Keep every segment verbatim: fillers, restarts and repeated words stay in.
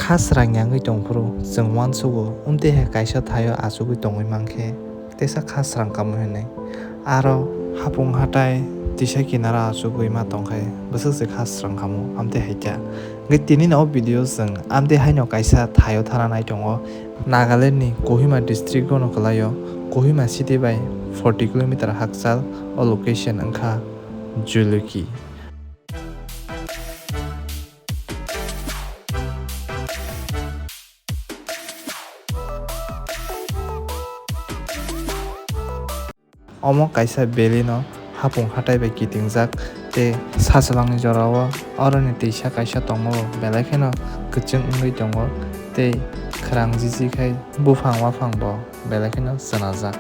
Kha srang yangwi tongphuru chwng uansugo, umtwi hai kaisa thaio achugwi tongwi mankhe teisa kha srang kamo hinwi. Aro hapung hatai tisa kinaro achugwi ma tongkhe bwswk se kha srang kamo, amtwi hai kha. Hwnkhe tini no o video chwng amtwi haino kaisa thaio thana nai tongo. Nagaland ni Kohima district o no kwlaio. Kohima city bai forty kilometer hakchal o location wngkha Juluki. Omo kaisa valley no hapung hatai bai kitingjak tei sachwlangni jorao oroni twisa kaisa tongmao belai kheno kwchwng wngwi tongo tei khwrang jiji khai buphang waphang bo belai kheno chwnajak.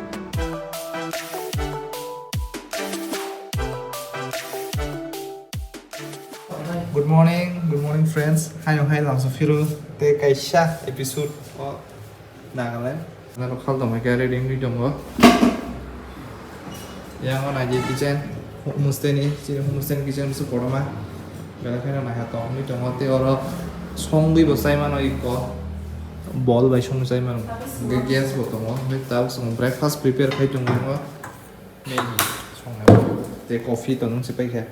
Good morning, good morning friends. Haino hai lamsa phiro tei kaisa episode o Nagaland. Naro khal tongmai khe ready wngwi tongo. Yang o naidi kitchen, homestay ni, chini homestay ni kitchen se kotorma. Belai kheno naiha tongwi tongo tei oro songwi bo chai mano iko. Bol bai songwi chai mano. Hwnkhe gas bo tongo. Hwnkhe tabuk chwng breakfast prepare khai tongo. Maggie songnai tei coffee to nung se paikha.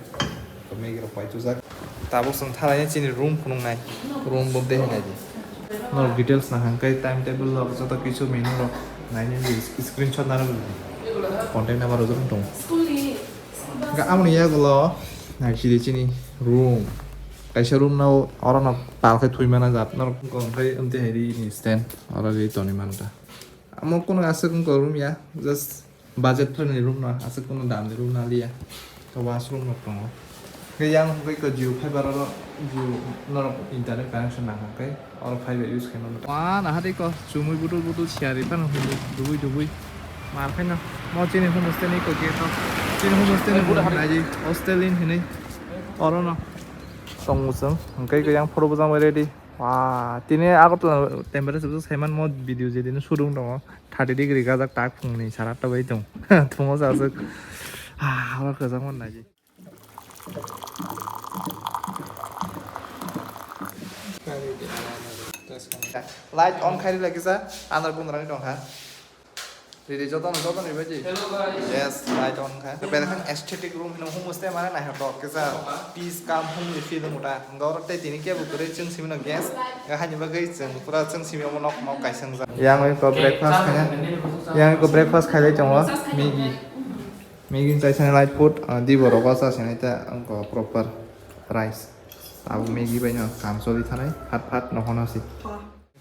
To Maggie rok paitujak. Tabuk chwng thalaini chini room phunuknai. Room bo de hinai di. Norok details nahang kai time table rok joto kisu menu rok naini di screenshot narwk di. Contact number rok joto tongo. Ga amoni yagulo nai sidi chini room. Kaisa room no oro no pal khai thwi mana jat norok wngkha hwnkhe amtwi hai ri ni stand oro ri toni manta. Amo kono aswk wngkha room ya just Budget friendly room no, aswk kono damni room no liya. To washroom rok tongo. Khe yang hwnkhe ko Jio fiber oro Jio norok internet connection nang hwnkhe oro fiber use khaima. Wa na hadi ko chumui budul budul siyari phano hwnwi dubui dubui. Mar khaino mo chini homestay ni ko gate o. Chini homestay ni hwnwi naidi hostel in hwnwi. Oro no tongo chwng. Hwnkhe ko yang photo bwjang bai ready. Wa tini Agartala temperature bwswk saiman mo video je dino shooting tongo. Thirty degree gajak tak phungni sara togwi tong. Thungo jaswk. Ah, oro kwchangma naidi. Light on khai rwlai kisa, andar kundrani tongkha. Ridi jotono, jotono ribaidi. Hello guys. Yes, light on kha. Belai kheno aesthetic room hino humos te mane naithok kisa peace, calm, homely feel wngkha. Hwnkhe oro tei tini kebo kwrwi chwng simi no guest. Hwnka haini bagwi chwng pura chwng simi omo nok nok kaisa wngjak. Yang oi ko breakfast khaina. Yang oi ko breakfast khailai tongo. Maggie. Maggie chai sanai light food, ah, di borok o cha sinai ta wngkha proper rice. Abo Maggie bai no kam choli thanai, phat phat no hono si.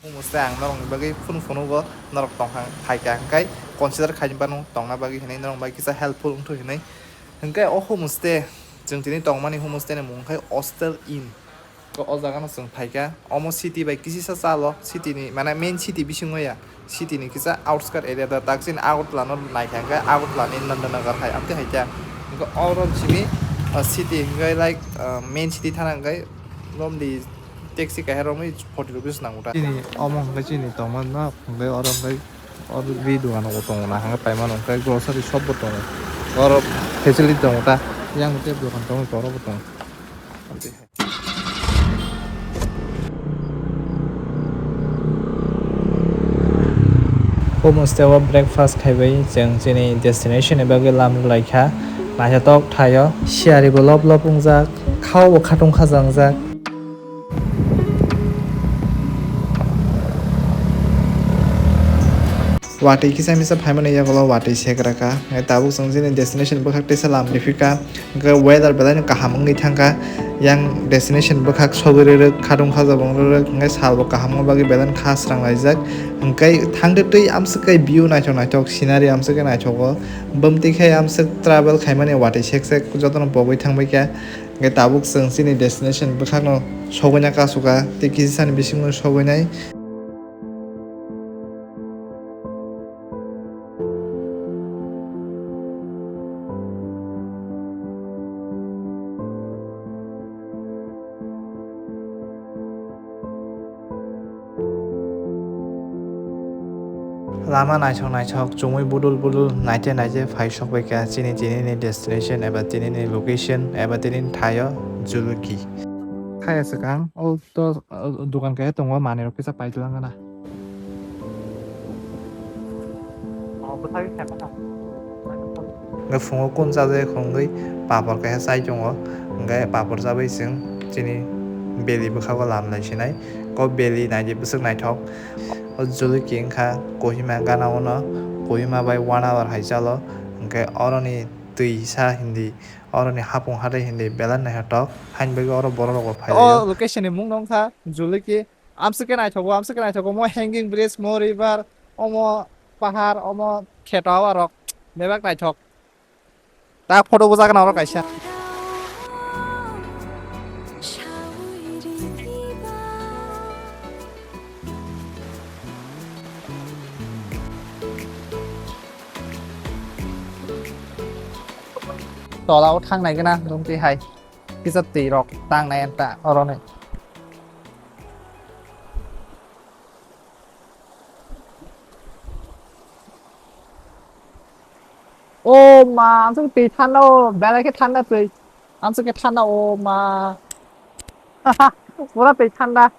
Humos te ang norokni bagwi phunu phunugo, norok tongkha phaikha hwnkhe consider khaini bano tongna bagwi hinwi norok bai kisa helpful wngthok hinwi. Hwnkhe o humos te chwng tini tongmani humos te ni mung khe Hostel Inn. O jaga no chwng phaikha, omo city bai kisisa chalo, city ni, mane, main city bisingo ya, city ni kisa outskirt area da, tak chini Agartala no naikha hwnkhe Agartala ni Nandanagar hai, amtwi hai kha. Hwnkhe oro simi, ah, city hwnkhe, like, ah, main city thana hwnkhe romdi taxi kaisa romwi forty rupees nango ta. Chini omo hwnkhe chini tongmani no, hwnkhe oro hwnkhe oro ri dogan rok tongo na, hwnkhe paimano hwnkhe grocery shop bo tongo, oro facility tongo ta, yang tei dogan tongo, oro bo tongo. Homestay o breakfast khaibai chwng chini destination ni bagwi lam rwlaikha. Naithotok thaio, siyari bo lop lop wngjak, khao bo khatung khajangjak. Watwi kisa misa phaimani yagulo watwi segra kha. Tabuk chwng chini destination bwkhak teisa lam riphikha. Hwnkhe weather belai no kaham wngwi thangkha. Yang destination bwkhak sogwi rwrwk, khatung khajak bo wng rwrwk, hwnkhe sal bo kaham wngma bagwi belai no kha srang laijak. Hwnkhe thangtwi twi amswk khe view naithok naithok, scenery amswk khe naithogo. Bumtwi khe amswk travel khaimani watwi sek sek jotono pogwi thangbaikha. Hwnkhe tabuk chwng chini destination bwkhakno sogwina kasukha, tei kisa sani bisingo sogwinai. Lama naithok naithok, chumui budul budul, naite naite phai sokbaikha chini tinini destination eba tinini location eba tinini thaio Juluki. Kaya swkang, o to, o, dukan kaya tongo, manwi rok kisa paitwlang gana. Hwnkhe phungo kun chajak wngwi papor kaisa chai tongo, hwnkhe papor chabai chwng chini beli bwkhago lam lai sinai. O beli naidi bwswk naithok. O juluki wngkha Kohima gana o no, Kohima bai one hour hai chalo, hwnkhe oroni twi sa hindi, oroni hapung hatai hindi belai naithotok, haini bagwi oro borok rok bo phai laio. O location ni mung no wngkha Juluki, amswk khe naithogo, amswk khe naithogo, omo hanging bridge, omo river, omo pahar, omo kheto hawa rok, bebak naithok. Ta photo bujak na oro kaisa. Tola o thang nai gana dum twi hai. Kisa twi rok tang nai ta oro ni. O ma, amswk twi thanda o, belai khe thanda twi. Amswk khe thanda o ma. Pura twi thanda.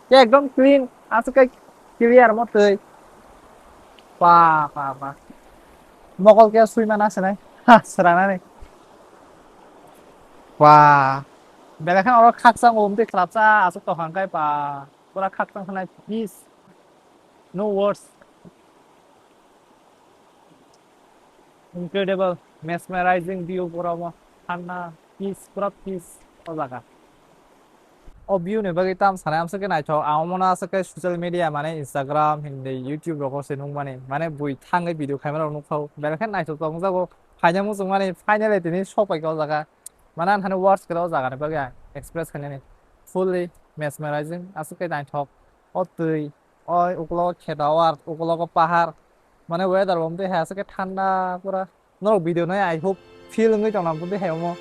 Khe ekdom clean, amswk khe clear mo twi. Ba, ba, ba. Mokol khe swi mana se nai. Ha, sranani. Ba. Belai khe oro khakchang o, twi khlapsa, aswk tong hang khe ba. Pura khakchang khe nai peace. No words. Incredible, mesmerizing view pura mo. Thanda, peace, pura peace o jaga. O view ni bagwi tam sanai amswk khe naithok. Ang omono aswk khe social media mane Instagram hindi YouTube rogo se nukmani. Mane bui thangwi video khaima rok nukha o. Belai khe naithok tong jago. Phaina muchung mani finally tini sok pai kha o jaga. Mane ang thani words kwrwi o jaga ni bagwi ang express khainani. Fully mesmerizing, aswk khe naithok. O twi, o ukologo kheto war, ukologo pahar. Mane weather bo twi hai aswk khe thanda pura. Norok video nai, I hope feel wngwi tongna bo twi hai omo.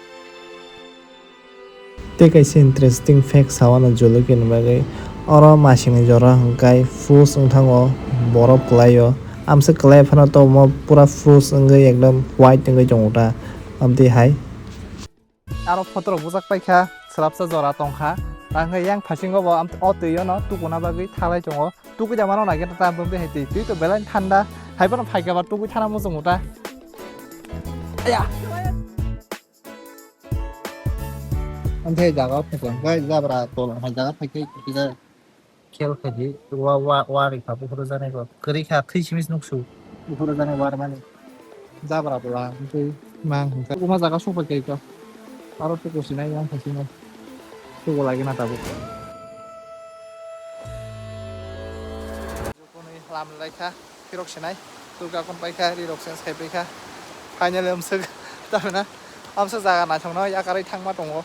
Tei kaisa interesting fact sa uanw Juluki ni bagwi. Oro masingni jora hwnkhe frost wngthango, borof kwlaio. Amswk kwlai phano to omo pura frost wngwi ekdom white wngwi tongo ta. Amtwi hai. Aro photo rok bujak paikha, swrapsa jora tongkha. Tangkhe yang phasingo bo am-, o twi ono tukuna bagwi thalai tongo. Tukui da mano nai khe ta twi hai twi, twi to belai thanda. Hai bono phaikha ba tukui thana muchungo ta. Aya. Amthe jaga phaikha, gai jabra tolong hai jaga phaikha, kisa khel khaidi, wa, wa, wa rikha buphuru janai bo. Kwrwi kha, thwi simi nuksu. Buphuru janai war mani. Jabra bwla, amthe mang hwnkha. Uma jaga sokpai kha. Aro tuku sinai yang phasinai. Tuku lagi na tabuk. Jokonwi lam laikha, phirok sinai, turka kon paikha, rirok sense khai paikha. Finally, amswk, tamina, amswk jaga naithokno yakarwi thangma tongo.